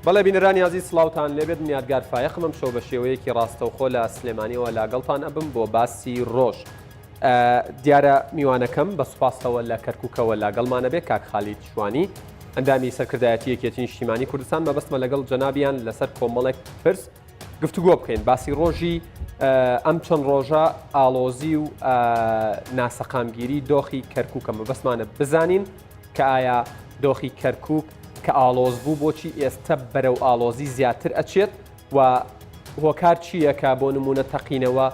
بەڵێ بینەرانی ئازیز سڵاوتان لێبێت من یادگار فایەقم ئەم شەو بە شێوەیەکی ڕاستەوخۆ لە سلێمانیەوە لاگەڵتان ئەبم بۆ باسی ڕۆژ دیارە میوانەکەم بە سوپاسەوە لە کەرکووکەوە لاگەڵمانە بێ کاک خالید شوانی ئەندامی سەرکردایەتی یەکێتی نیشتیمانی کوردستان مەبەستمە لەگەڵ جەنابیان لەسەر کۆمەڵێک پرس گفتوگۆ بکەین باسی ڕۆژی ئەم چەند ڕۆژە ئاڵۆزی و ناسەقامگیری دۆخی کەرکووکە مەبەستمانە بزانین کە ئایا دۆخی کەرکووک کە ئاڵۆز بوو بۆچی ئێستا بەرەو ئاڵۆزی زیاتر ئەچێت و هۆکار چییە کە بۆ نمونە تەقینەوە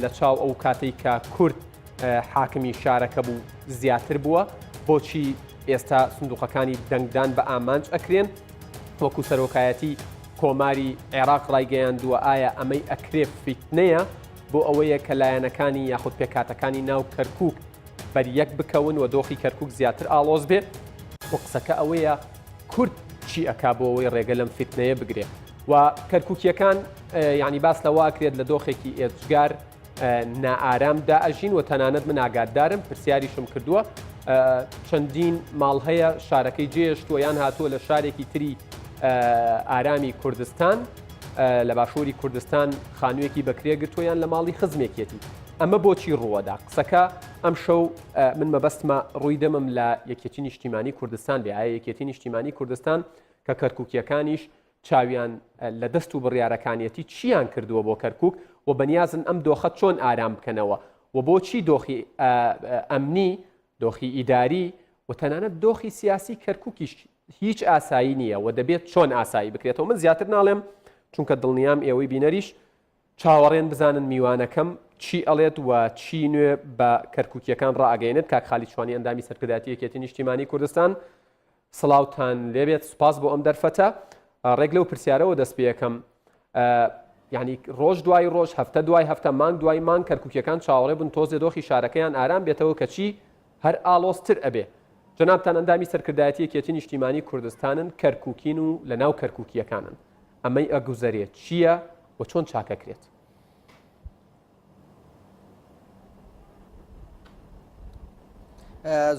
لە چاو ئەو کاتێک کە کورد حاکمی شارەکە بوو زیاتر بووە بۆچی ئێستا سندوقەکانی دەنگدان بە ئامانج ئەکرێن وەکو سەرۆکایەتی کۆماری عێراق ڕایگەیاندووە ئایا ئەمەی ئەکرێ فیتنەیە بۆ ئەوەیە کە لایەنەکانی یاخود پێکهاتەکانی ناو کەرکوک بەریەک بکەون و دۆخی کەرکوک زیاتر ئاڵۆز بێ و قسەکە ئەوەیە کورد چی ئەکا بۆ ئەوەی ڕێگە لەم فیتنەیە بگرێ و کەرکوکیەکان یعنی باس لەوە ئەکرێت لە دۆخێکی ئێجگار نائارامدا ئەژین و تەنانەت من ئاگادارم پرسیاریشم کردووە چەندین ماڵ هەیە شارەکەی جێشتووە یان هاتووە لە شارێکی تری ئارامی کوردستان لە باشووری کوردستان خانوویەکی بەکرێ گرتووە یان لە ماڵی خزمێکێتی ئەمە بۆچی ڕووەدا قسەکە ئەم شەو من مەبەستمە ڕووی دەمم لە یەکێتی نیشتیمانی کوردستان بێ ئایا یەکێتی نیشتیمانی کوردستان کە کەرکووکیەکانیش چاویان لە دەست و بڕیارەکانیەتی چیان کردووە بۆ کەرکوک و بەنیازن ئەم دۆخە چۆن ئارام بکەنەوە و بۆچی دۆخی ئەمنی، دۆخی ئیداری و تەنانەت دۆخی سیاسی کەرکوکیش هیچ ئاسایی نییە و دەبێت چۆن ئاسایی بکرێتەوە من زیاتر ناڵێم چونکە دڵنیام ئێوەی بینەریش چاوەڕێن بزانن میوانەکەم چی ئەڵێت و چی نوێ بە کەرکوکیەکان ڕائەگەیەنێت کاک خالید شوانی ئەندامی سەرکردایەتی یەکێتی نیشتیمانی کوردستان سڵاوتان لێبێت سوپاس بۆ ئەم دەرفەتە ڕێک لەو پرسیارەوە دەست پێەکەم یعنی ڕۆژ دوای ڕۆژ هەفتە دوای هەفتە مانگ دوای مانگ کەرکوکیەکان چاوەڕێ بن تۆزێ دۆخی شارەکەیان ئارام بێتەوە کەچی هەر ئاڵۆزتر ئەبێ جەنابتان ئەندامی سەرکردایەتی یەکێتی نیشتیمانی کوردستانن کەرکوکین و لە ناو کەرکوکیەکانن ئەمەی ئەگوزەرێ چییە و چۆن چاکەکرێت؟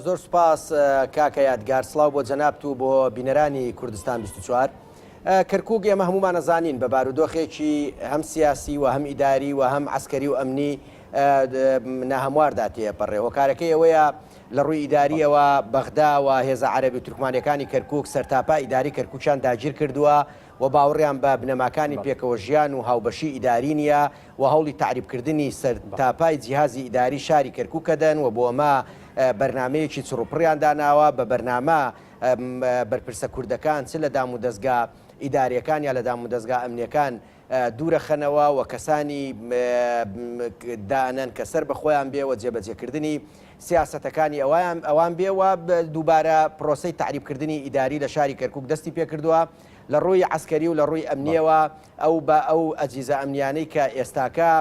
زۆر سوپاس کاکە یادگار سڵاو بۆ جەنابت و بۆ بینەرانی کوردستان 24 کەرکک ئێمە هەمومانە زانین بە بارودۆخێکی هەم سیاسی و هەم ئیداری و هەم عسکەری و ئەمنی ناهەمواردا تێپەڕێ هۆکارەکەی ئەوەیە لە ڕووی ئیداریەوە بەغدا و هێزە عەربی و تورکمانەکانی کەرکک سەرتاپا ئیداری کەرکوکیان داگیر کردووە و باوەڕیان بە بنەماکانی پێکەوە ژیان و هاوبەشی ئیداری نییە و هەوڵی تەعریبکردنی سەرتاپای جیهازی ئیداری شاری کەرکوک ئەدەن و بۆ ئەمە بەرنامەیەکی چڕوپڕیان داناوە بە بەرنامە بەرپرسە کوردەکان چ لە دامودەزگا ئیداریەکان یا لە دامودەزگا ئەمنیەکان دوورەخەنەوە و کەسانی دانەن کە سەر بە خۆیان بێ و جێبەجێکردنی سیاسەتەکانی ئەوان ئەوان بێ و دووبارە پرۆسەی تەعریبکردنی ئیداری لە شاری کەرکوک دەستی پێکردووە لە ڕووی عەسکەری و لە ڕووی ئەمنیەوە ئەو بە ئەو ئەجیزە ئەمنیانەی کە ئێستاکە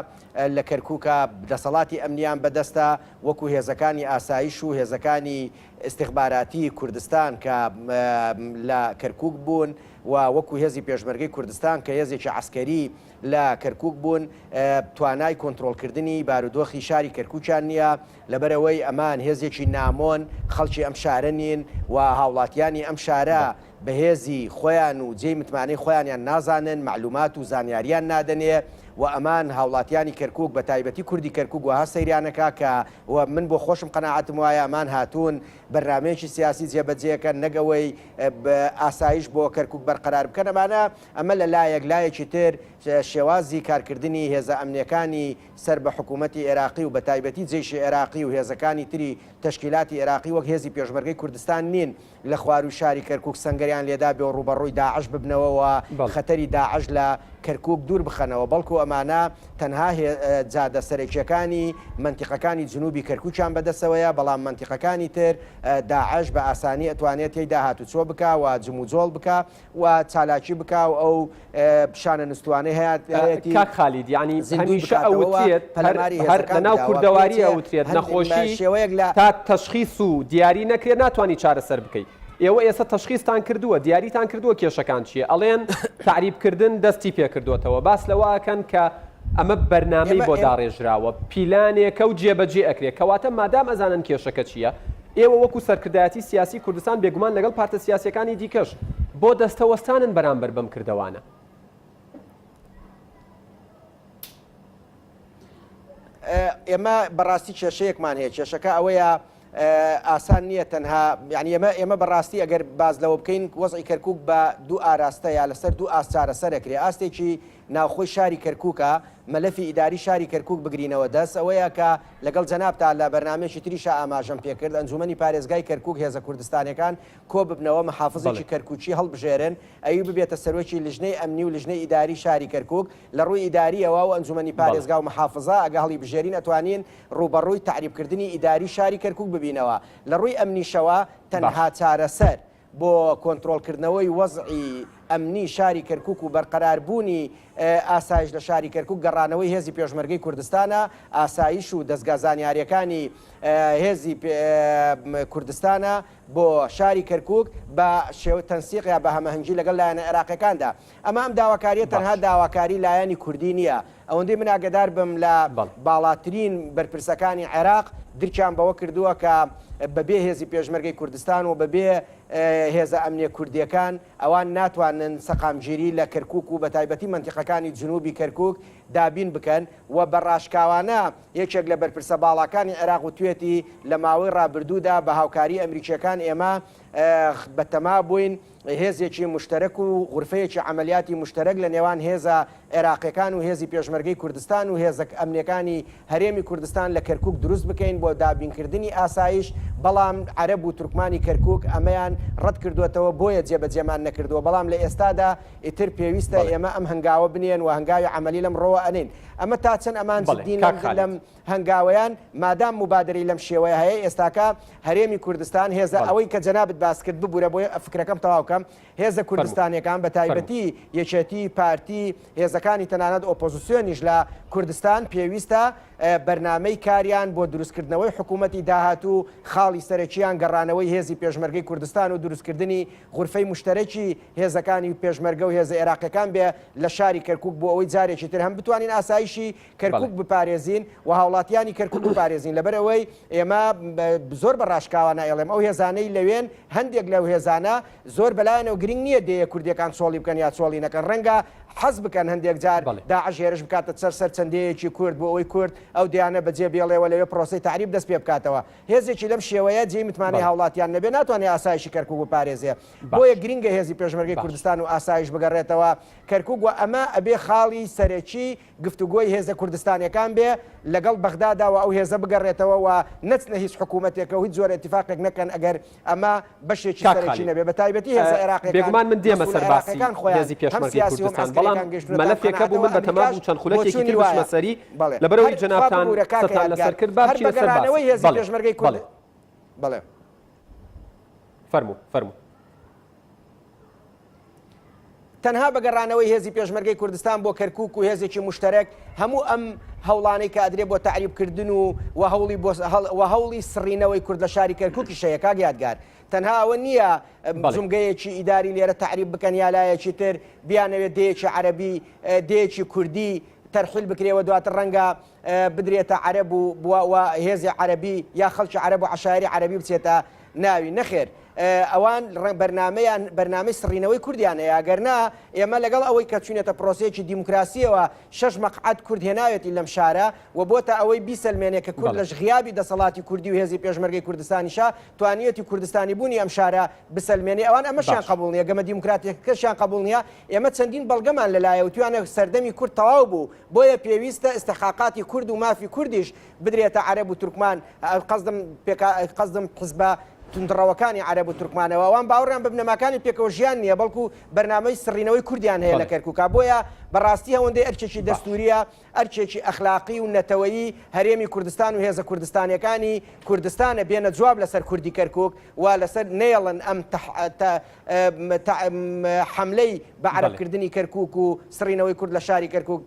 لە کەرکوکە دەسەڵاتی ئەمنیان بەدەستە وەکو هێزەکانی ئاسایش و هێزەکانی ئیستخباراتی کوردستان کە لە کەرکوک بوون و وەکو هێزی پێشمەرگەی کوردستان کە هێزێکی عەسکەری لە کەرکوک بوون توانای کۆنترۆڵکردنی بارودۆخی شاری کەرکوکیان نییە لەبەرئەوەی ئەمان هێزێکی نامۆن خەڵکی ئەم شارە نین و هاوڵاتیانی ئەم شارە بە هێزی خۆیان و جێی متمانەی خۆیانیان نازانن، مەعلومات و زانیاریان نادەنێ و ئەمان هاوڵاتیانی کەرکوک بە تایبەتی کوردی کەرکوک وەها سەیریانەکا کە و من بۆ خۆشم قەناعەتم وایە ئەمان هاتوون بەرنامەیەکی سیاسی جێبەجێکەن نەک ئەوەی ئاسایش بۆ کەرکوک بەرقەرار بکەن ئەمانە ئەمە لە لایەک لایەکی تر شێوازی کارکردنی هێزە ئەمنیەکانی سەر بە حکوومەتی ئێراقی و بە تایبەتی جەیشی ئێراقی و هێزەکانی تری تەشکیلاتی ئێراقی وەک هێزی پێشمەرگەی کوردستان نین لە خوارووی شاری کەرکووک سەنگەریان لێدابێ و ڕووبەڕووی داعش ببنەوە و خەتەری داعش لە کەرکووک دوور بخەنەوە، بەڵکوو ئەمانە تەنها جادە سەرەکییەکانی مەنتیقەکانی جنووبی کەرکووکیان بەدەسەوەیە، بەڵام مەنتیقەکانی تر داعش بە ئاسانی ئەتوانێ تێیدا هاتوچۆ بکا و جموجۆڵ بکا و چالاکی بکا و ئەو شانە نوستوانەی هەیەتی کاک خالید یانی زیندووی هەمیشە بکاتەوە و ئەوترێت هەر پەلاماری هەر هێزەکان لەناو بدا و کوردەواری پێچێ ئەوترێت هەند نەخۆشی شێوەیەک لە تا تەشخیس و دیاری نەکرێت ناتوانی چارەسەر بکەی ئێوە ئێستا تەشخیستان کردووە دیاریتان کردووە کێشەکان چییە ئەڵێن تەعریب کردن دەستی پێکردووەتەوە باس لەوە ئەکەن کە ئەمە بەرنامەی ئێمە بۆ ئێمە داڕێژراوە پیلانێکە و جێبەجێ ئەکرێ کەواتە مادام ئەزانن کێشەکە چییە ئێوە وەکو سەرکردایەتی سیاسی کوردستان بێگومان لەگەڵ پارتە سیاسیەکانی دیکەش. بۆ دەستەوەستانن بەرامبەر بەم کردەوانە؟ ئێمە بەڕاستی کێشەیەکمان هەیە، کێشەکە ئەوەیە ئاسان نییە تەنها یعنی ئێمە ئێمە بەڕاستی ئەگەر باز لەوە بکەین وەزعی کەرکک بە دوو ئاراستە یا لەسەر دوو ئاست چارەسەرەکرێ ئاستێکی ناوخۆی شاری کەرکوکە مەلەفی ئیداری شاری کەرکوک بگرینەوە دەست ئەوەیە کە لەگەڵ جەنابتا لە بەرنامەیەکی تریشا ئاماژەم پێکرد ئەنجومەنی پارێزگای کەرکوک هێزە کوردستانیەکان کۆببنەوە محافزێکی کەرکوکی هەڵبژێرن ئەوی ببێتە سەرۆکی لژنەی ئەمنی و لژنەی ئیداری شاری کەرکوک لە ڕووی ئیداریەوە و ئەنجومەنی پارێزگا و محافزە ئەگە هەڵیبژێرین ئەتوانین ڕووبەڕووی تەعریبکردنی ئیداری شاری کەرکوک ببینەوە لە ڕووی ئەمنیشەوە تەنها چارەسەر بۆ کۆنترۆڵکردنەوەی وەزعی ئەمنی شاری کەرکوک و بەرقەراربوونی ئاسایش لە شاری کەرکوک گەڕانەوەی هێزی پێشمەرگەی کوردستانە، ئاسایش و دەزگا زانیارییەکانی هێزی کوردستانە بۆ شاری کەرکوک بە شێوەی تەنسیق یا بە هەمەهەنگی لەگەڵ لایەنە عێراقیەکاندا. ئەمە ئەم داواکارییە تەنها داواکاری لایەنی کوردی نییە، ئەوەندەی من ئاگەدار بم لە باڵاترین بەرپرسەکانی عێراق درکیان بەوە کردووە کە بەبێ هێزی پێشمەرگەی کوردستان و بەبێ هێزە ئەمنیە کوردیەکان ئەوان ناتوانن سەقامگیری لە کەرکوک و بەتایبەتی مەنتیقەکانی جنوبی کەرکوک دابین بکەن و بە ڕاشکاوانە یەکێک لە بەرپرسە باڵاکانی عێراق وتوێتی لە ماوەی ڕابردوودا بە هاوکاری ئەمریکیەکان ئێمە بەتەما بووین هێزێکی موشتەرەک و غورفەیەکی عەمەلیاتی موشتەرەک لە نێوان هێزە عێراقیەکان و هێزی پێشمەرگەی کوردستان و هێزە ئەمنیەکانی هەرێمی کوردستان لە کەرکوک دروست بکەین بۆ دابینکردنی ئاسایش، بەڵام عەرەب و تورکمانی کەرکوک ئەمەیان ڕەتکردوەتەوە بۆیە جێبەجێمان نەکردوە، بەڵام لە ئێستادا ئیتر پێویستە ئێمە ئەم هەنگاوە بنێن و هەنگاوی عەمەلی لەم ڕۆوە ئەنێین. ئەمە تا چەند ئەمان جدین لەم هەنگاوەیان مادام موبادەرەی لەم شێوەیە هەیە ئێستاکە هەرێمی کوردستان هێزە ئەوەی کە جەنابت باس کرد ببورە بۆیە فکرەکەم تەواو کەم هێزە کوردستانیەکان بە تایبەتی یەکێتی پارتی هێزەکانی تەنانەت ئۆپۆزیسیۆنیش لە کوردستان پێویستە بەرنامەی کاریان بۆ دروستکردنەوەی حکوومەتی داهاتوو خاڵی سەرەکیان گەڕانەوەی هێزی پێشمەرگەی کوردستان و دروستکردنی غورفەی موشتەرەکی هێزەکانی پێشمەرگە و هێزە ئێراقیەکان بێ لە شاری کەرکوک بۆ ئەوەی جارێکی تر هەم بتوانین ئاسایشی کەرکوک بپارێزین و هاوڵاتیانی کەرکوک بپارێزین لەبەر ئەوەی ئێمە زۆر بە ڕاشکاوانە ئەڵێم ئەو هێزانەی لەوێن هەندێک لەو هێزانە زۆر بەلایەنەوە گرنگ نییە دێیە کوردیەکان چۆڵی بکەن یا چۆڵی نەکەن ڕەنگە حەز بکەن هەندێک جار داعش هێرش بکاتە سەر سەر چەند دێیەکی کورد بۆ ئەوەی کورد ئەو دێیانە بەجێ بێڵێ و لەوێ پرۆسەی تەعریب دەست پێ بکاتەوە هێزێکی لەم شێوەیە جێی متمانەی هاوڵاتیان نەبێ ناتوانێ ئاسایشی کەرکوک بپارێزێ بۆیە گرنگە هێزی پێشمەرگەی کوردستان و ئاسایش بگەڕێتەوە کەرکوک و ئەمە ئەبێ خاڵی سەرەکی گفتوگۆی هێزە کوردستانیەکان بێ لەگەڵ بەغدادا و ئەو هێزە بگەڕێتەوە و نەچنە هیچ حکوومەتێکە و هیچ جۆرە ئیتفاقێک نەکەن ئەگەر ئەمە بەشێکی کاک سەرەکی خالید نەبێ بە تایبەتی هێزە عێراقیەکان بێگومان من دێمە مەسئولە سەر باسی عێراقیەکان خۆیان هێزی هەم پێشمەرگەی سیاسی و هەم کوردستان بەڵام عەسکەریەکان گەیشتوونەتە ئەم مەلەفێک هەبوو قەناعەتەوە من بەتەما ئەمریکاش بووم چەند خولەکێکی بۆچوونی تر بچمە وایە سەری بەڵێ لەبەرئەوەی هەر خوا جەنابتان ببوورە کاکە قسەتان یادگار لەسەر کرد با هەر بچینە سەر باسی بەگەڕانەوەی هێزی بەڵێ پێشمەرگەی کورد بەڵێ بەڵێ. فەرموو فەرموو. تەنها بە گەڕانەوەی هێزی پێشمەرگەی کوردستان بۆ کەرکوک و هێزێکی موشتەرەک هەموو ئەم هەوڵانەی کە ئەدرێ بۆ تەعریب کردن و و هەوڵی بۆ و هەوڵی سڕینەوەی کورد لە شاری کەرکوکیش هەیە کاک یادگار تەنها ئەوە نییە جومگەیەکی ئیداری لێرە تەعریب بکەن یا لایەکی تر بیانەوێت دێیەکی عەرەبی دێیەکی کوردی تەرحیل بکرێ و دواتر ڕەنگە بدرێتە عەرەب و و هێزی عەرەبی یا خەڵکی عەرەب و عەشایەری عەرەبی بچێتە ناوی نەخێر ئەوان بەرنامەیان بەرنامەی سڕینەوەی کوردیان هەیە ئەگەر نا ئێمە لەگەڵ ئەوەی کە چوینەتە پرۆسەیەکی دیموکراسیەوە شەش مەقعەد کورد هێناوێتی لەم شارە و بۆتە ئەوەی بیسەلمێنێ کە کورد لەش غیابی دەسەڵاتی کوردی و هێزی پێشمەرگەی کوردستانیشا توانیویەتی کوردستانی بوونی ئەم شارە بسەلمێنێ ئەوان ئەمەشیان قبوڵ نییە گەمە دیموکراتیەکەشیان قبوڵ نییە ئێمە چەندین بەڵگەمان لەلایە وتویانە سەردەمی کورد تەواو بوو بۆیە پێویستە ئیستحقاقاتی کورد و مافی کوردیش بدرێتە عەرەب و تورکمان، قەسدم پێکا قەسدم حزبە توندڕەوەکانی عەرەب و تورکمانەوە، ئەوان باوەڕیان بە بنەماکانی پێکەوە ژیان نییە، بەڵکو بەرنامەی سڕینەوەی کوردیان هەیە لە کەرکوکا، بۆیە بەڕاستی هەوەندەی ئەرکێکی دەستورییە، ئەرکێکی ئەخلاقی و نەتەوەیی هەرێمی کوردستان و هێزە کوردستانیەکانی کوردستانە بێنە جواب لەسەر کوردی کەرکوک و لەسەر نەیەڵن ئەم حەملەی بە عەرەب کردنی کەرکوک و سڕینەوەی کورد لە شاری کەرکوک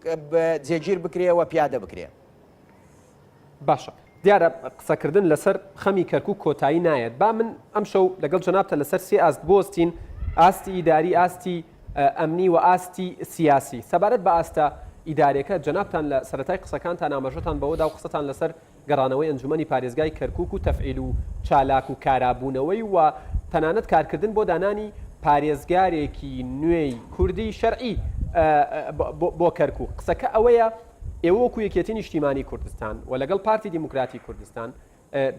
جێگیر بکرێ و پیادە بکرێ. باشە دیارە قسەکردن لەسەر خەمی کەرکوک کۆتایی نایەت با من ئەمشەو لەگەڵ جەنابتە لەسەر سێ ئاست بوەستین ئاستی ئیداری ئاستی ئەمنی و ئاستی سیاسی سەبارەت بە ئاستە ئیدارێکە جەنابتان لە سەرەتای قسەکانتان ئاماژەتان بەوەدا و قسەتان لەسەر گەڕانەوەی ئەنجومەنی پارێزگای کەرکوک و تەفعیل و چالاک و کارابوونەوەی و تەنانەت کارکردن بۆ دانانی. پارێزگارێکی نوێی کوردی شەرعی بۆ کەرکوک. قسەکە ئەوەیە ئێوە وەکو یەکێتی نیشتیمانی کوردستان و لەگەڵ پارتی دیموکراتی کوردستان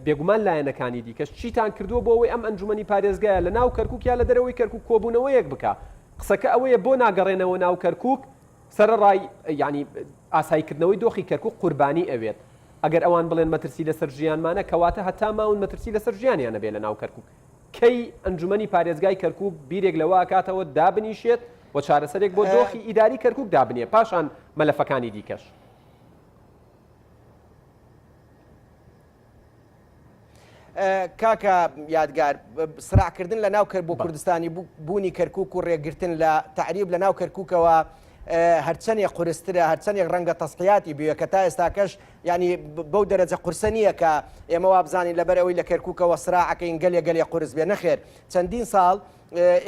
بێگومان لایەنەکانی دیکەش چیتان کردووە بۆ ئەوەی ئەم ئەنجومەنی پارێزگایە لە ناو کەرکوک یا لە دەرەوەی کەرکوک کۆبوونەوەیەک بکا؟ قسەکە ئەوەیە بۆ ناگەڕێنەوە ناو کەرکوک سەرەڕای یانی ئاساییکردنەوەی دۆخی کەرکوک قوربانی ئەوێت ئەگەر ئەوان بڵێن مەترسی لەسەر ژیانمانە کەواتە هەتا ماون مەترسی لەسەر ژیانیان ئەبێ لە ناو کەرکوک کەی ئەنجومەنی پارێزگای کەرکوک بیرێک لەوە ئەکاتەوە دابنیشێت و چارەسەرێک بۆ دۆخی ئیداری کەرکوک دابنێ پاشان مەلەفەکانی دیکەش؟ کاکە یادگار سراعکردن لە ناو کەر بۆ کوردستانی بوونی کەرکک و ڕێگرتن لە تعریب لە ناو کەرککەوە هەرچەندێک قورسترە هەرچەندێک ڕەنگە تەسقیاتی بوێ کە تا ئێستاکەش ینی بەو دەرەجە قورسە نییە کە ئێمە وابزانین لەبەر ئەوەی لە کەرککەوە سراعەکەین گەلێ گەلێ قورس بێ نەخێر چەندین ساڵ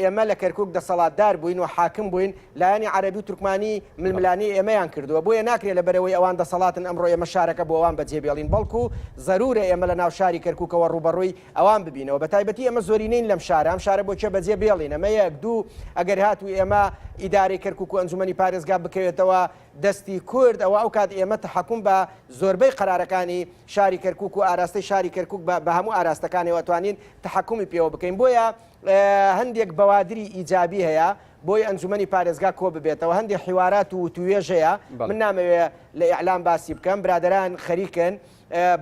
ئێمە لە کەرکوک دەسەڵاتدار بووین و حاکم بووین، لایەنی عەرەبی و تورکمانی ململانێی ئێمەیان کردووە، بۆیە ناکرێت لەبەرئەوەی ئەوان دەسەڵاتن ئەمڕۆ ئێمە شارەکە بۆ ئەوان بەجێبێڵین، بەڵکو زەرورە ئێمە لە ناو شاری کەرکوکەوە ڕووبەڕووی ئەوان ببینەوە، بەتایبەتی ئێمە زۆرینەین لەم شارە، ئەم شارە بۆ کێ بەجێ بێڵین، ئەمە یەک، دوو ئەگەر هاتوو ئێمە ئیدارەی کەرکوک و ئەنجومەنی پارێزگا بکەوێتەوە دەستی کورد، ئەوە ئەوکات ئێمە تەحەکوم بە زۆربەی قەرارەکانی شاری کەرکوک و ئاراستەی شاری کەرکوک بە هەموو ئاراستەکانیەوە ئەتوانین تەحەکومی پێوە بکەین، بۆیە هەندێک بەوادری ئیجابی هەیە بۆی ئەنجومەنی پارێزگا کۆ ببێتەوە، هەندێک حیوارات و وتووێژ هەیە، من نامەوێ لە ئیعلام باسی بکەم، برادەران خەریکن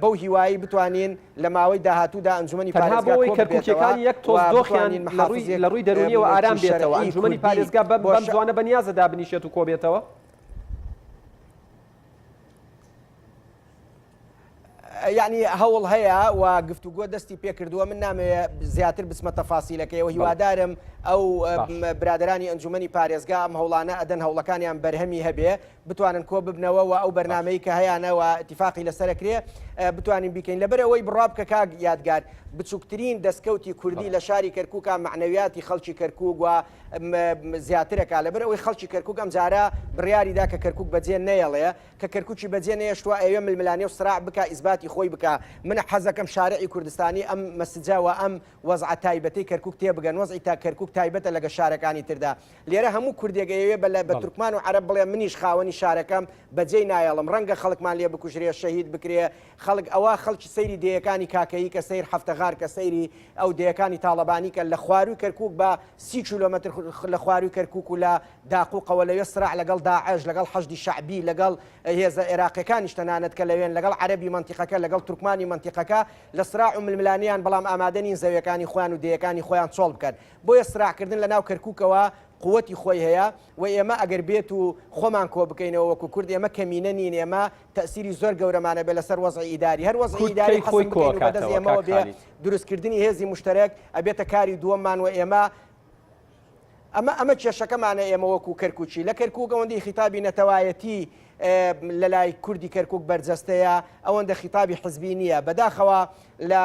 بەو هیوایی بتوانین لە ماوەی داهاتوودا ئەنجومەنی تەنها پارێزگا بۆ ئەوەی کۆ ببێتەوە کەرکوکیەکان یەک و تۆز دۆخیان بتوانین لە ڕووی محافزێک لە ڕووی دەروونیەوە ئارام ی بێتەوە شەرعی ئەنجومەنی کوردی پارێزگا بەم بۆ بەم زوانە بەنیازە دابنیشێت و کۆبێتەوە؟ یەعنی هەوڵ هەیە و گفتوگۆ دەستی پێکردووە من نامەوێ زیاتر بچمە تەفاسیلەکەیەوە هیوادارم ئەو برادرانی ئەنجومەنی پارێزگا ئەم هەوڵانە ئەدەن هەوڵەکانیان بەرهەمی هەبێ بتوانن کۆ ببنەوە و ئەو بەرنمەی کە هەیانە و اتفاقی لەسەرکرێ بتوانین بیکەین لەبەر ئەوەی بڕوا بکە کاک یادگار بچووکترین دەستکەوتی کوردی لە شاری کەرکووکە معنەویاتی خەڵکی کەرکووک و زیاترەکە لەبەر ئەوەی خەڵکی کەرکووک ئەمجارە بڕیاریدا کە کەرکووک بەجێ نەیەڵێ کە کەرکوکی بەجێ نەیەشتوە ئەیەوێ ململانێ و سراع بکا ئیسباتی خۆی بکا من حەزەکەم شارعی کوردستانی ئەم مەسجە وە ئەم وەزعە تایبەتەی کەرکوک تێبگەن وەزعی تا کەرکوک تایبەتە لەگە شارەکانی تردا لێرە هەموو کوردێک ئەیەوێ بە لە بە تورکمان و عەرەب بڵێ منیش خاوەنی شارەکەم بەجێی نایەڵم ڕەنگە خەڵکمان لێ بکوژرێ شەهید بکرێ خەڵک ئەوە خەڵکی سەیری دێیەکانی کاکەیی کە سەیر حەفتەغار کە سەیری ئەو دێیەکانی تاڵەبانی کە لە خواروی کەرکوک بە سی کیلۆمەتر لە خواروی کەرکوک و لە داقوقەوە لەوێ سراع لەگەڵ داعش، لەگەڵ حەشدی شەعبی، لەگەڵ هێزە ئێراقیەکانیش تەنانەت کە لەوێن، لەگەڵ عەرەبی مەنتیقەکە، لەگەڵ تورکمانی مەنتیقەکە لە سراع و ململانێیان، بەڵام ئامادە نین زەویەکانی خۆیان و دێیەکانی خۆیان چۆڵ بکەن. بۆیە سراعکردن لە ناو کەرکوکەوە قوتی خۆی هەیە و ئێمە ئەگەر بێت و خۆمان کۆ بکەینەوە وەکو کورد ئێمە کەمینە نین، ئێمە تەئسیری زۆر گەورەمان ئەبێ لەسەر وەزعی ئیداری، هەر وەزعی کورد ئیداری کەی خۆی حەسم کۆ بکەین و بەدەست ئەکاتەوە ئێمەوە کاک بێ خالید؟ دروستکردنی هێزی موشتەرەک ئەبێتە کاری دووەممان و ئێمە ئەمە ئەمە کێشەکەمانە ئێمە وەکو کەرکوکی لە کەرکوک ئەوەندەی خیتابی نەتەوایەتی لە لای کوردی کەرکوک بەرجەستەیە ئەوەندە خیتابی حزبی نییە بەداخەوە لە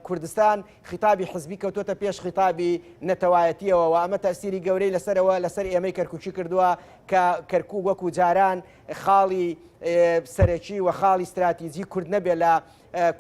کوردستان خیتابی حزبی کەوتۆتە پێش خیتابی نەتەوایەتیەوە و ئەمە تەسیری گەورەی لەسەرەوە لەسەر ئێمەی کەرکوکی کردووە کە کەرکوک وەکو جاران خاڵی سەرەکی و خاڵی ستراتیجی کورد نەبێ لە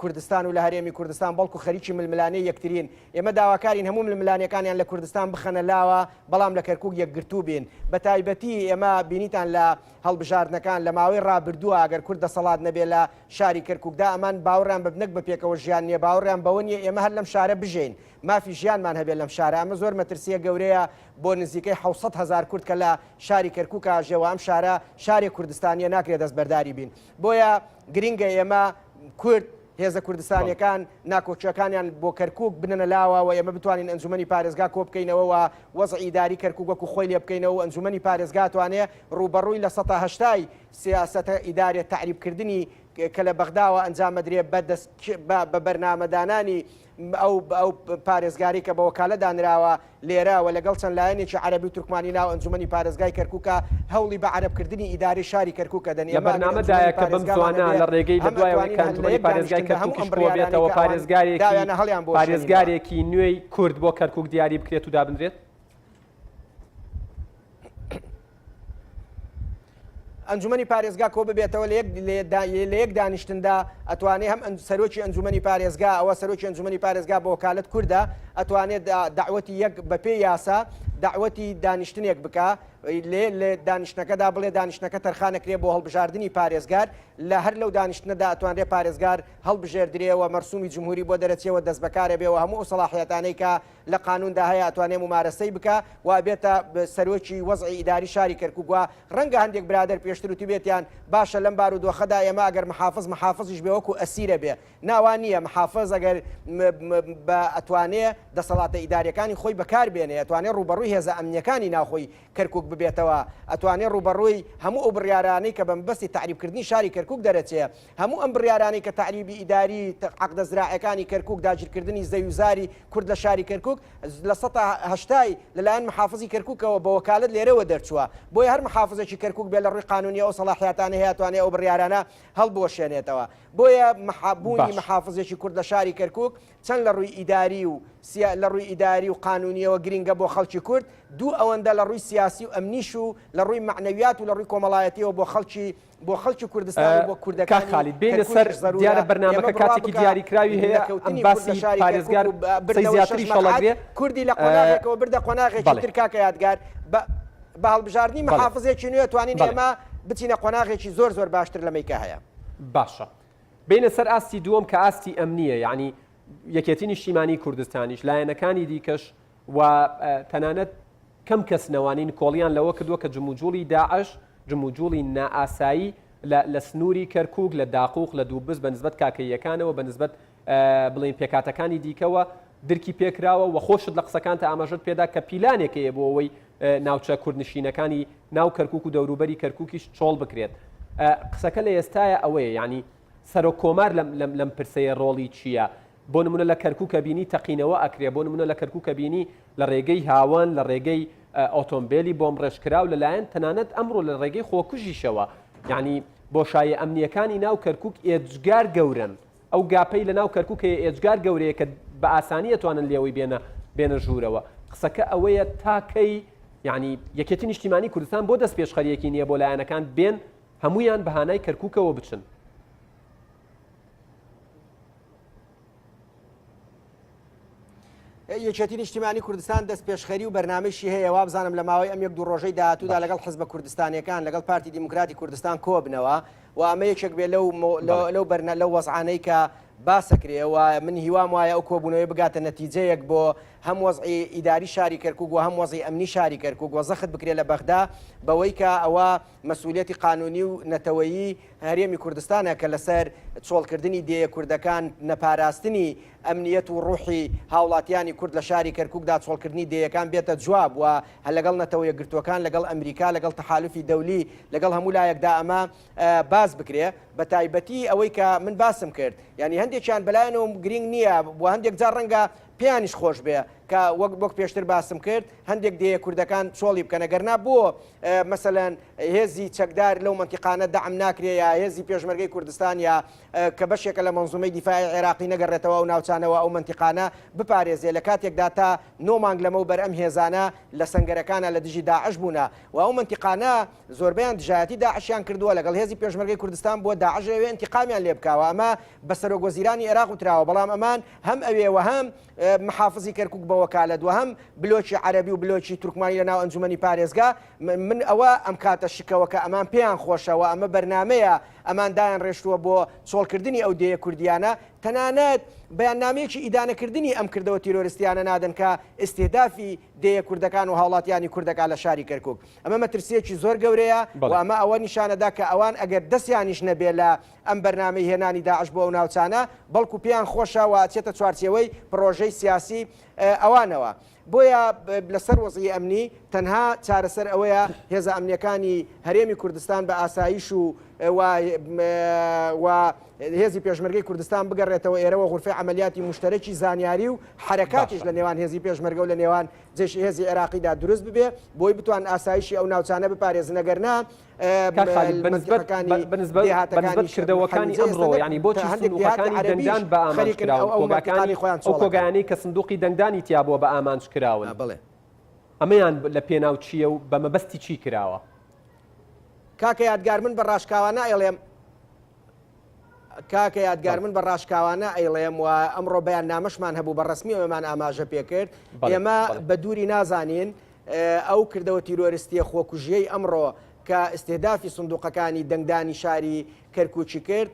کوردستان و لە هەرێمی کوردستان بەڵکو خەریکی ململانێی یەکترین. ئێمە داواکارین هەموو ململانێکانیان لە کوردستان بخەنە لاوە بەڵام لە کەرکوک یەکگرتوو بین. بە تایبەتی ئێمە بینیتان لە هەڵبژاردنەکان لە ماوەی ڕابردووە ئەگەر کورد دەسەڵات نەبێ لە شاری کەرکوکدا ئەمان باوەڕیان بە نەک بە پێکەوە ژیان نییە باوەڕیان بەوە نییە ئێمە هەر لەم شارە بژێین مافی ژیانمان هەبێ لەم شارە ئەمە زۆر مەترسیە گەورەیە بۆ نزیکەی 700 هەزار کورد کە لە شاری کەرکوکا ئەژێ و ئەم شارە شارێ کوردستانیە ناکرێ دەستبەرداری بین. بۆیە گرینگە ئێمە کورد، هێزە کوردستانیەکان ناکۆکیەکانیان بۆ کەرکوک بنەنە لاوە و ئێمە بتوانین ئەنجومەنی پارێزگا کۆبکەینەوە و وەزعی ئیداری کەرکوک وەکو خۆی لێ بکەینەوە و ئەنجومەنی پارێزگا توانێ ڕووبەڕووی لە 80% سیاسەتە ئیدارێ تەعریبکردنی کە لە بەغداوە ئەنجام ئەدرێ بە دەست بە بەرنامەدانانی ئەو ئەو پارێزگاری کە بە وەکالە دانراوە لێرە و لەگەڵ چەند لایەنێکی عەرەبی و تورکمانی ناو ئەنجومەنی پارێزگای کەرکوکە هەوڵی بە عەرەبکردنی ئیدارەی شاری کەرکوکە دەن. لە ئێمە ئەگەر ئەنجومەنی بەرنامەدایە کە بەم پارێزگامان زوانە هەبێ لە ڕێگەی لە هەم دوای ئەوەی ئەتوانین کە هەر لە ئەنجومەنی یەک پارێزگای دانیشتن بە هەموو کەرکوکیش ئەم بڕیارانەی کۆبێتەوە کە ئەوان پارێزگارێکی داویانە هەڵیان بوەشێنینەوە. پارێزگارێکی نوێی کورد بۆ کەرکوک دیاری بکرێت و دابنرێت؟ ئەنجومەنی پارێزگا کۆ ببێتەوە لە یەک لە یەک دانیشتندا ئەتوانێ هەم سەرۆکی ئەنجومەنی پارێزگا ئەوە سەرۆکی ئەنجومەنی پارێزگا بە وەکالەت کوردە ئەتوانێت دەعوەتی یەک بەپێی یاسا دەعوەتی دانیشتنێک بکا لێ لە دانیشتنەکەدا بڵێ دانیشتنەکە تەرخانەکرێ بۆ هەڵبژاردنی پارێزگار لە هەر لەو دانیشتنەدا ئەتوانرێ پارێزگار هەڵبژێردرێ و مەرسومی جمهوری بۆ دەرەچێ و دەستبەکارە بێ و هەموو ئەو سەڵاحیەتانەی کە لە قانوندا هەیە ئەتوانێ مومارەسەی بکا و ئەبێتە سەرۆکی وەزعی ئیداری شاری کەرکوک و ڕەنگە هەندێک برادەر پێشتر وتبێتیان باشە لەم بارودۆخەدا ئێمە ئەگەر محافز محافزیش بێ وەکو ئەسیرە بێ نا وا نییە محافز ئەگەر بە ئەتوانێ دەسەڵاتە ئیداریەکانی خۆی بەکار بێنێ ئەتوانێ ڕووبەڕووی هێزە ئەمنیەکانی ناوخۆی کەرکوک ببێتەوە ئەتوانێ ڕووبەڕووی هەموو ئەو بڕیارانەی کە بە مەبەستی تەعریبکردنی شاری کەرکوک دەرەچێ هەموو ئەم بڕیارانەی کە تەعریبی ئیداری، عەقدە زراعیەکانی کەرکوک، داگیرکردنی زەوی و زاری کورد لە شاری کەرکوک، لە سەتا هەشتای لە لایەن محافزی کەرکوکەوە بە وەکالەت لێرەوە دەرچووە. بۆیە هەر محافزێکی کەرکوک بێ لە ڕووی قانونیەوە ئەو سەڵاحیاتانەی هەیە ئەتوانێ ئەو بڕیارانە هەڵبوەشێنێتەوە. بۆیە بوونی باش. محافزێکی کورد لە شاری کەرکوک چەند لە ڕووی ئیداری و سیا لە ڕووی ئیداری و قانونیەوە گرینگە بۆ خەڵکی کورد، دوو ئەوەندە لە ڕووی سیاسی و ئەمنیش و لە ڕووی مەعنەویات و لە ڕووی کۆمەڵایەتیەوە بۆ خەڵکی بۆ خەڵکی کوردستان و بۆ کاک کوردەکانی خالید بێینە سەر کەرکوکیش زەرورە دیارە ئێمە بەرنامەکە بڕوا کاتێکی بکە دیاریکراوی هەیە ئەم نەکەوتنی کورد لە باسی شاری کەرکوک پارێزگار و قسەی بردنەوەی شەش زیاتریش مەقعەد هەڵەگرێ کوردی لە قۆناغێکەوە بردە قۆناغێکی بەڵێ تر کاکە یادگار بە بە هەڵبژاردنی بەڵێ محافزێکی نوێ توانین بەڵێ ئێمە بچینە قۆناغێکی زۆر زۆر باشتر لەمەی کە هەیە. باشە بێینە سەر ئاستی دووەم کە ئاستی ئەمنییە یانی یەکێتی نیشتیمانی کوردستانیش لایەنەکانی دیکەش و تەنانەت کەم کەس نەوانی نکۆڵیان لەوە کردووە کە جموجوڵی داعش جموجوڵی نائاسایی لە سنووری کەرکوک لە داقوق لە دووبز بە نسبەت کاکەییەکانەوە بە نسبەت بڵێین پێکهاتەکانی دیکەوە درکی پێکراوە و خۆشت لە قسەکانتا ئاماژەت پێدا کە پیلانێک هەیە بۆ ئەوەی ناوچە کوردنشینەکانی ناو کەرکوک و دەوروبەری کەرکوکیش چۆڵ بکرێت. قسەکە لە ئێستایا ئەوەیە یانی سەرۆک کۆمار لەم لەم لەم پرسەیە ڕۆڵی چییە؟ بۆ نمونە لە کەرکوکە بینی تەقینەوە ئەکرێ بۆ نمونە لە کەرکوکە بینی لە ڕێگەی هاوەن لە ڕێگەی ئۆتۆمبێلی بۆمڕێژکراو لەلایەن تەنانەت ئەمڕۆ لە ڕێگەی خۆکوژیشەوە یانی بۆشاییە ئەمنییەکانی ناو کەرکوک ئێجگار گەورەن ئەو گاپەی لە ناو کەرکوک هەیە ئێجگار گەورەیە کە بە ئاسانی ئەتوانن لێوەی بێنە بێنە ژوورەوە قسەکە ئەوەیە تا کەی یعنی یەکێتی نیشتیمانی کوردستان بۆ دەست پێشخەریەکی نییە بۆ لایەنەکان بێن هەمویان بە هانای کەرکوکەوە بچن. یەکێتی نیشتیمانی کوردستان دەست پێشخەری و بەرنامەیشی هەیە وابزانم لە ماوەی ئەم یەک دوو ڕۆژەی داهاتوودا لەگەڵ حزبە کوردستانیەکان لەگەڵ پارتی دیموکراتی کوردستان کۆبنەوە و ئەمە یەکێک بێ لەو لەو بەرنە لەو وەزعانەی کە باسەکرێ و من هیوام وایە ئەو کۆبوونەوەی بگاتە نەتیجەیەک بۆ هەم وەزعی ئیداری شاری کەرکک و هەم وەزعی ئەمنی شاری کەرکک و زەخت بکرێ لە بەغدا بەوەی کە ئەوە مەسئولیەتی قانونی و نەتەوەیی هەرێمی کوردستانە کە لەسەر چۆڵکردنی دێیە کوردەکان، نەپاراستنی ئەمنیەت و ڕوحی هاوڵاتیانی کورد لە شاری کەرکوکدا چۆڵکردنی دێیەکان بێتە جواب و لەگەڵ نەتەوە یەکگرتووەکان، لەگەڵ ئەمریکا، لەگەڵ تەحالوفی دەولی، لەگەڵ هەموو لایەکدا ئەمە باس بکرێ. بەتایبەتی ئەوەی کە من باسم کرد یانی هەندێکیان بەلایانەوە گرینگ نییە و هەندێک جار ڕەنگە پێیانیش خۆش بێ کە وەک وەک پێشتر باسم کرد هەندێک دێیە کوردەکان چۆڵی بکەن ئەگەرنا بۆ مەسەلەن هێزی چەکدار لەو مەنتیقانە دەعم ناکرێ یا هێزی پێشمەرگەی کوردستان یا کە بەشێکە لە مەنزومەی دیفاعی عێراقی نەگەڕێتەوە ئەو ناوچانەوە ئەو مەنتیقانە بپارێزێ لە کاتێکدا تا نۆ مانگ لەمەو بەر ئەم هێزانە لە سەنگەرەکانە لە دژی داعش بوونە و ئەو مەنتیقانە زۆربەیان دژایەتی داعشیان کردووە لەگەڵ هێزی پێشمەرگەی کوردستان بووە داعش ئەوێ ئینتیقامیان لێ بکاوە ئەمە بە سەرۆک وەزیرانی عێراق وتراوە بەڵام ئەمان هەم ئەوێ و هەم محافزی کەرکوک بە وەکالەت و هەم بلۆکی عەرەبی و بلۆکی تورکمانی لە ناو ئەنجومەنی پارێزگا من ئەوە ئەم کاتە شکەوە کە ئەمان پێیان خۆشە و ئەمە بەرنامەیە ئەمان دایان ڕێشتووە بۆ چۆڵکردنی ئەو دێیە کوردیانە تەنانەت بەیاننامەیەکی ئیدانەکردنی ئەم کردەوە تیرۆرستیانە نادەن کە ئیستیهدافی دێیە کوردەکان و هاوڵاتیانی کوردەکە لە شاری کەرکوک ئەمە مەترسیەکی زۆر گەورەیە و ئەمە ئەوە نیشانەدا کە ئەوان ئەگەر دەستیانیش نەبێ لە ئەم بەرنامەی هێنانی داعش بۆ ئەو ناوچانە، بەڵکو پێیان خۆشە و ئەچێتە چوارچێوەی پڕۆژەی سیاسی ئەوانەوە. بۆیە لەسەر وەزعی ئەمنی تەنها چارەسەر ئەوەیە هێزە ئەمنیەکانی هەرێمی کوردستان بە ئاسایش و و هێزی پێشمەرگەی کوردستان بگەڕێتەوە ئێرەوە غورفەی عەمەلیاتی موشتەرەکی زانیاری و حەرەکاتیش لە نێوان هێزی پێشمەرگە و لە نێوان جەیش هێزی عێراقیدا دروست ببێ بۆی بتوان ئاسایشی ئەو ناوچانە بپارێزن ئەگەرنا کاک خالید بە نسبەت بە نسبەت بە نسبەت کردەوەکانی ئەمڕۆ یانی بۆچی سندوقەکانی دەنگدان بە ئامانج کراون کۆگاکانی ئەو کۆگایانەی کە سندوقی دەنگدانی تیا بووە بە ئامانج کراون بەڵێ ئەمەیان لە پێناو چییە و بە مەبەستی چی کراوە؟ کاکە یادگار من بە ڕاشکاوانە ئەیڵێم کاکە یادگار من بە ڕاشکاوانە ئەیڵێم و ئەمڕۆ بەیان نامەشمان هەبوو بە ڕسمی ئەومان ئاماژە پێکرد ئێمە بە دووری نازانین ئەو کردەوە تیرۆرستیە خۆکوژیەی ئەمڕۆ کە ئیستیهدافی سندوقەکانی دەنگدانی شاری کەرکوکی کرد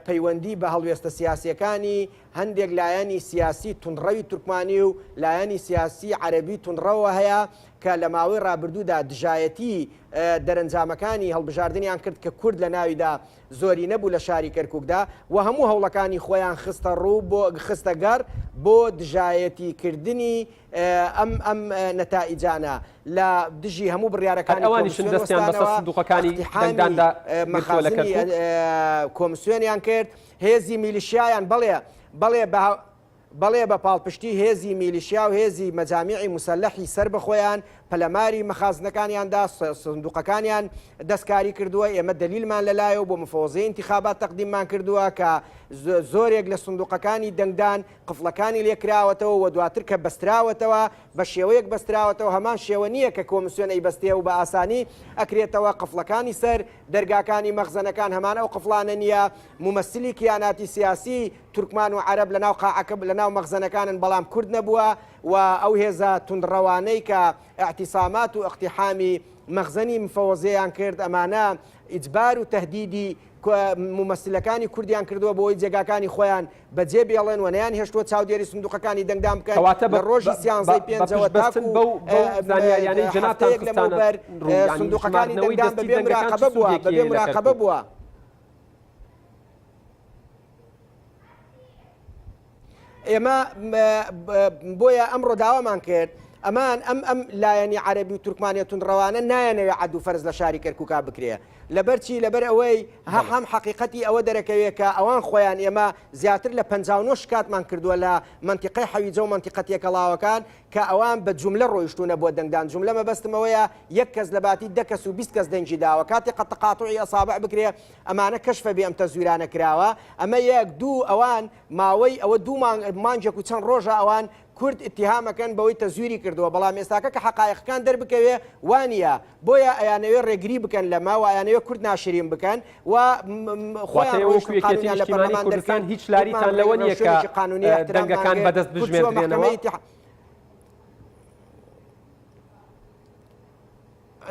پەیوەندی بە هەڵوێستە سیاسیەکانی هەندێک لایەنی سیاسی توندڕەوی تورکمانی و لایەنی سیاسی عەرەبی توندڕەوە هەیە کە لە ماوەی ڕابردوودا دژایەتی دەرەنجامەکانی هەڵبژاردنیان کرد کە کورد لە ناویدا زۆرینە بوو لە شاری کەرکوکدا و هەموو هەوڵەکانی خۆیان خستە ڕوو بۆ خستە گەڕ بۆ دژایەتی کردنی ئەم ئەم نەتائیجانە لە دژی هەموو هەر بڕیارەکانی ئەوانیشن کۆمسیۆن دەستیان بەسەر وەستانەوە سندوقەکانی اقتحامی دەنگداندا گرتووە لە مەخازنی کەرکوک. کۆمسیۆنیان کرد هێزی میلیشیایان بەڵێ بەڵێ بە بەڵێ بە پاڵپشتی هێزی میلیشیا و هێزی مەجامیعی موسەلەحی سەر بە خۆیان پەلەماری مەخازنەکانیان دا سندوقەکانیان دەستکاری کردووە ئێمە دەلیلمان لەلایە و بۆ مفەوەزیەی ئینتیخابات تەقدیممان کردووە کە زۆرێک لە سندوقەکانی دەنگدان قفڵەکانی لێ کراوەتەوە و دواتر کە بەستراوەتەوە بە شێوەیەک بەستراوەتەوە هەمان شێوە نییە کە کۆمسیۆن ئەیبەستێ و بە ئاسانی ئەکرێتەوە قفڵەکانی سەر دەرگاکانی مەخزەنەکان هەمان ئەو قفڵانە نییە مومەسلی کیاناتی سیاسی تورکمان و عەرەب لەناو قاعەکە لەناو مەخزەنەکانن بەڵام کورد نەبووە و ئەو هێزە توندڕەوانەی کە ئیعتیسامات و ئیقتیحامی مەخزەنی مفەوەزیەیان کرد ئەمانە ئیجبار و تەهدیدی مومەسلەکانی کوردیان کردووە بۆ ئەوەی جێگاکانی خۆیان بەجێ بێڵێن و نەیان هێشتووە چاودێری سندوقەکانی دەنگدان بکەن کەواتە لە ڕۆژی سیانزەی پێنجەوە بەپشتبەستن تاکو بەو بەو زانیاریانەی جەنابتان هەفتەیەک خستانە لەمەوبەر ڕوو یانی سندوقەکانی ژماردنەوەی دەنگدان دەستی بەبێ دەنگەکان چ مراقەبە بووە سوودێکی بەبێ هەیە لە مراقەبە کەرکوک؟ بووە. ئێمە بۆیە ئەمڕۆ داوامان کرد ئەمان ئەم ئەم لایەنی عەربی و تورکمانە توندڕەوانە نایەنەوێ عەد و فەرز لە شاری کەرکووکا بکرێ لەبەر چی لەبەر ئەوەی هە هەم حەقیقەتی ئەوە دەرەکەوێ کە ئەوان خۆیان ئێمە زیاتر لە 59 شکاتمان کردووە لە مەنتیقەی حەویجە و مەنتیقە تێکەڵاوەکان کە ئەوان بە جوملە ڕۆیشتوونە بۆ دەنگدان جوملە مەبەستم ئەوەیە یەک کەس لە باتی دە کەس و 20 کەس دەنگی داوە کاتێ قە تەقاتوعی ئەسابع بکرێ ئەمانە کەشفە بێ ئەم تەزویرانە کراوە ئەمە یەک دوو ئەوان ماوەی ئەوە دوو مانگ مانگێک و چەند ڕۆژە ئەوان کورد ئیتیهام ئەکەن بەوەی تەزویری کردووە بەڵام ئێستاکە کە حەقایقەکان دەربکەوێ وانیە بۆیە ئەیانەوێ ڕێگری بکەن لەمە و ئەیانەوێ کورد ناشرین بکەن و واتە خۆیان ئێوە وەکو ڕۆیشتن یەکێتی قانونیان لە نیشتیمانی پەرلەمان کوردستان دەرکرد هیچ وتمان لاریتان لەوە نییە کە ڕێوشوێنێکی قانونی احتراممان دەنگەکان کرد بەدەست کورد چووە بژمێردرێنەوە؟ مەحکەمەی ئیتیحاد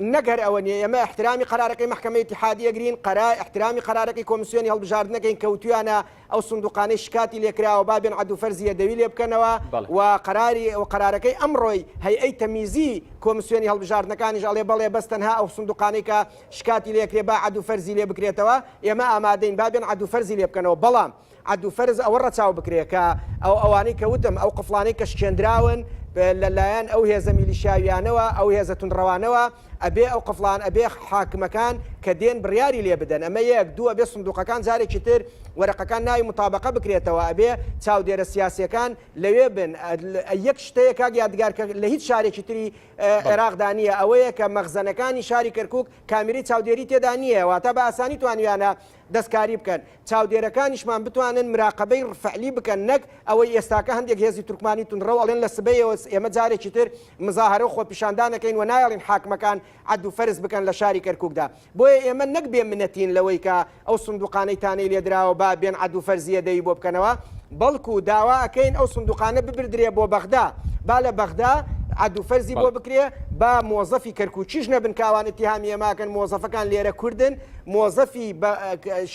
نەک هەر ئەوە نیە ئێمە ئیحترامی قەرارەکەی مەحکەمەی ئیتیحادی ئەگرین، قەرا ئیحترامی قەرارەکەی کۆمسیۆنی هەڵبژاردن ئەکەین کە وتویانە ئەو سندوقانەی شکاتی لێکراوە با بێن عەد و فەرزی یەدەوی لێ بکەنەوە و قەراری و قەرارەکەی ئەمڕۆی هەیئەی تەمیزی کۆمسیۆنی هەڵبژاردنەکانیش ئەڵێ بەڵێ بەس تەنها ئەو سندوقانەی کە شکاتی لێکرێ با عەد و فەرزی لێ بکرێتەوە ئێمە ئامادەین با بێن عەد و فەرزی لێ بکەنەوە بەڵام عەد و فەرز ئەوە ڕەچاو بکرێ کە ئەو ئەوانەی کە وتم ئەو قفڵانەی کە شکێندراون لە لایەن ئەو هێزە میلیشیاویانەوە ئەو هێزە توندڕەوانەوە ئەبێ ئەو قفڵان ئەبێ حاکمەکان کە دێن بڕیاری لێ بدەن ئەمە یەک دوو ئەبێ سندوقەکان جارێکی تر وەرەقەکان ناوی متابەقە بکرێتەوە ئەبێ چاودێرە سیاسیەکان لەوێ بن یەک شتەیە کاک یادگار کە لە هیچ شارێکی تری عێراقدا نییە ئەوەیە کە مەخزەنەکانی شاری کەرکک کامیرەی چاودێری تێدا نییە واتە بە ئاسانی توانیانە دەستکاری بکەن، چاودێرەکانیشمان بتوانن مراقەبەی فعلی بکەن نەک ئەوەی ئێستاکە هەندێک هێزی تورکمانی توندڕەو ئەڵێن لە سبەیەوە ئێمە جارێکی تر مزاهەرە و خۆپیشاندان ئەکەین و نایەڵین حاکمەکان عەد و فەرز بکەن لە شاری کەرکوکدا بۆیە ئێمە نەک بێ منەتین لەوەی کە ئەو سندوقانەی تانەی لێدراوە با بێن عەد و فەرزی یەدەوی بۆ بکەنەوە بەڵکو داوا ئەکەین ئەو سندوقانە ببردرێ بۆ بەغدا با لە بەغدا عەد و فەرزی بۆ بکرێ با مۆزەفی کەرکوکیش نەبن کە ئەوان ئیتیهامی ئێمە ئەکەن مۆزەفەکان لێرە کوردن مۆزەفی بە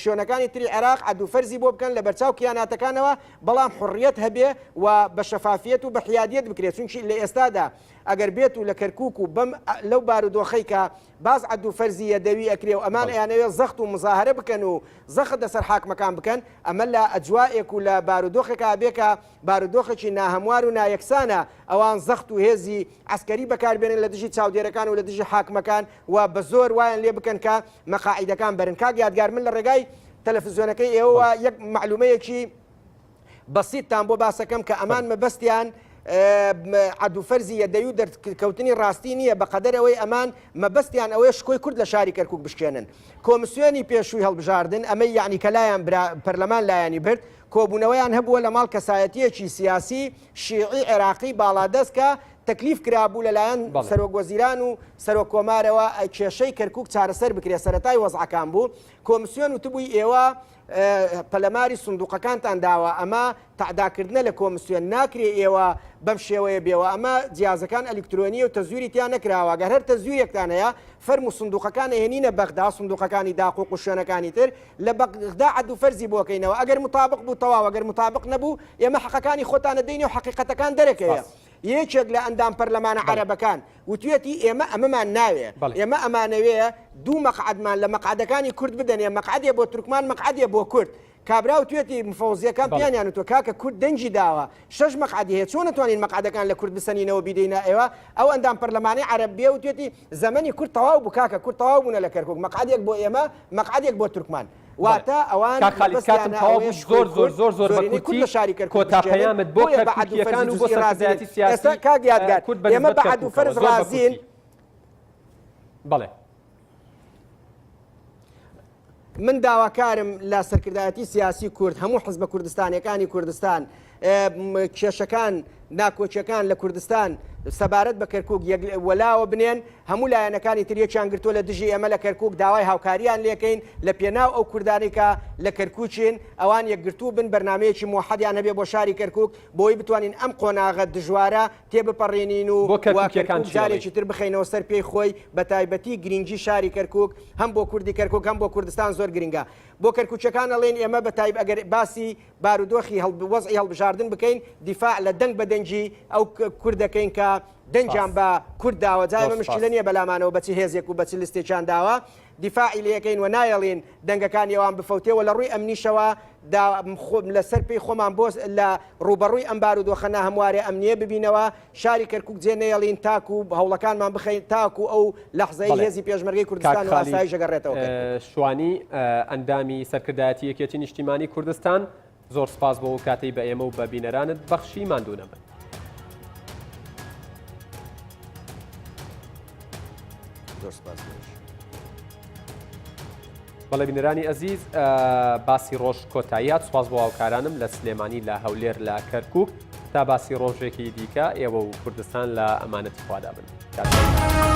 شوێنەکانی تری عێراق عەد و فەرزی بۆ بکەن لە بەرچاو کیاناتەکانەوە بەڵام حڕیەت هەبێ و بە شەفافیەت و بە حیادیەت بکرێت چونکی لە ئێستادا ئەگەر بێت و لە کەرکوک و بەم لەو بارودۆخەی کە باز عەد و فەرزی یەدەوی ئەکرێ و ئەمان ئەیانەوێ زەخت و مزاهرە بکەن و زەخت لەسەر حاکمەکان بکەن ئەمە لە ئەجوائێک و لە بارودۆخێکا بێ کە بارودۆخێکی ناهەموار و نایەکسانە ئەوان زەخت و هێزی عەسکەری بەکاربێنن لە دژی چاودێرەکان و لە دژی حاکمەکان و بە زۆر وایان لێ بکەن کە مەقاعیدەکان بەرن. کاک یادگار من لە ڕێگای تەلەفزیۆنەکەی ئێوەوە یەک مەعلومەیەکی بەسیتتان بۆ باسەکەم کە ئەمان مەبەستیان عەد و فەرزی یەدەی و دەرکەوتنی ڕاستی نییە بە قەدەر ئەوەی ئەمان مەبەستیان ئەوەیە شکۆی کورد لە شاری کەرکک بشکێنن کۆمسیۆنی پێشووی هەڵبژاردن ئەمەی یعنی کە لایان برا پەرلەمان لایەنی برد کۆبوونەوەیان هەبووە لە ماڵ کەسایەتیەکی سیاسی شیعی عێراقی باڵادەست کە تەکلیف کرابوو لەلایەن سەرۆک وەزیران و سەرۆک کۆمارەوە کێشەی کەرکوک چارەسەر بکرێت سەرەتای وەزعەکان بوو کۆمسیۆن وتبووی ئێوە پەلەماری سندوقەکانتان داوە ئەمە تەعداکردنە لە کۆمسیۆن ناکرێ ئێوە بەم شێوەیە بێوە ئەمە جیازەکان ئەلیکترۆنیە و تەزویری تیا نەکراوە گەر هەر تەزویرێکتان هەیە فەرموو سندوقەکان ئەهێنینە بەغدا سندوقەکانی داقوق و شوێنەکانی تر لە بەغدا عەد و فەرزی بۆکەینەوە ئەگەر متابق بوو تەواو ئەگەر متابق نەبوو ئێمە حەقەکانی خۆتانە دەینێ و حەقیقەتەکان دەرەکەوێ یەکێک لە ئەندام پەرلەمانە عەرەبەکان وتویەتی ئێمە ئەمەمان ناوێ ئێمە ئەمانەوێ دوو مەقعەدمان لە مەقعەدەکانی کورد بدەنێ مەقعەدێ بۆ تورکمان مەقعەدێ بۆ کورد کابرا وتویەتی مفەوزیەکان پیانیان وتوە کاکە کورد دەنگی داوە شەش مەقعەدی هەیە چۆن ئەتوانین مەقعەدەکان لە کورد بسەنینەوە بیدەینە ئێوە ئەو ئەندام پەرلەمانەی عەرەب بێ وتویەتی زەمەنی کورد تەواو بوو کاکە کورد تەواو بوونە لە کەرکوک مەقعەدێک بۆ ئێمە مەقعەدێک بۆ تورکمان واتە ئەوان کاک خالید کاتم مەبەستیانە تەواو ئەوەیە بوو شکۆی زۆر زۆر کورد زۆر زۆر بە زۆرینەی کورد کورتی لە شاری کەرکوک کۆتا بشکێنن پەیامت بۆ بۆیە بە عەد و فەرزی کەرکوکییەکان و بۆ جزئی ڕازی نین سەرکردایەتی ئێستا سیاسی کاک یادگار کورد بە ئێمە نسبەت بە عەد و کەرکوکەوە فەرز زۆر بە ڕازین کورتی بەڵێ. من داواکارم لە سەرکردایەتی سیاسی کورد، هەموو حزبە کوردستانیەکانی کوردستان، کێشەکان، ناکۆکیەکان لە کوردستان سەبارەت بە کەرکوک وەلاوە بنێن، هەموو لایەنەکانی تر یەکیان گرتووە لە دژی ئێمە لە کەرکوک، داوای هاوکاریان لێکەین لە پێناو ئەو کوردانەی کە لە کەرکوکین، ئەوان یەکگرتوو بن، بەرنامەیەکی موحەدیان هەبێ بۆ شاری کەرکوک، بۆی بتوانین ئەم قۆناغە دژوارە تێبپەڕێنین و بۆ و کەرکوکیەکان کەرکوک چی ئەڵێی؟ جارێکی تر بخەینەوە سەر پێی خۆی، بەتایبەتی گرینگی شاری کەرکوک هەم بۆ کوردی کەرکوک هەم بۆ کوردستان زۆر گرینگە. بۆ کەرکوکیەکان ئەڵێین ئێمە بە تایب ئەگەر باسی بارودۆخی هەڵ وەزعی هەڵبژاردن بکەین دیفاع لە دەنگ بە دەنگی ئەو کورد دەکەین کە دەنگیان سپاس. بە کورد داوە جا زۆر ئێمە سپاس. مشکیلە نیە بەلامانەوە بە چ هێزێک و بە چ لستێکیان داوە دیفاعی لێکەین و نایەڵین دەنگەکانی ئەوان بفەوتێ و لە ڕووی ئەمنیشەوە دا لە سەر پێی خۆمان بۆ لە ڕووبەڕووی ئەم بارودۆخە ناهەموارە ئەمنییە ببینەوە، شاری کەرکووک جێ نەیەڵین تاکوو هەوڵەکانمان بخەین تاکوو ئەو لەحزەی بەڵێ. هێزی پێشمەرگەی کاک کوردستان و خالید ئاسایش ئەگەڕێتەوە کەرکووک. شوانی، ئەندامی سەرکردایەتی یەکێتی نیشتیمانی کوردستان، زۆر سپاس بۆ ئەو کاتەی بە ئێمە و بە بینەرانت بەخشی، ماندوو نەبن. زۆر سپاس بۆش. بەڵێ بینەرانی ئەزیز باسی ڕۆژ کۆتایی هات سوپاس بۆ هاوکارانم لە سلێمانی لە هەولێر لە کەرکک تا باسی ڕۆژێکی دیکە ئێوە و کوردستان لە ئەمانەتی خوادا بن. کاتتان.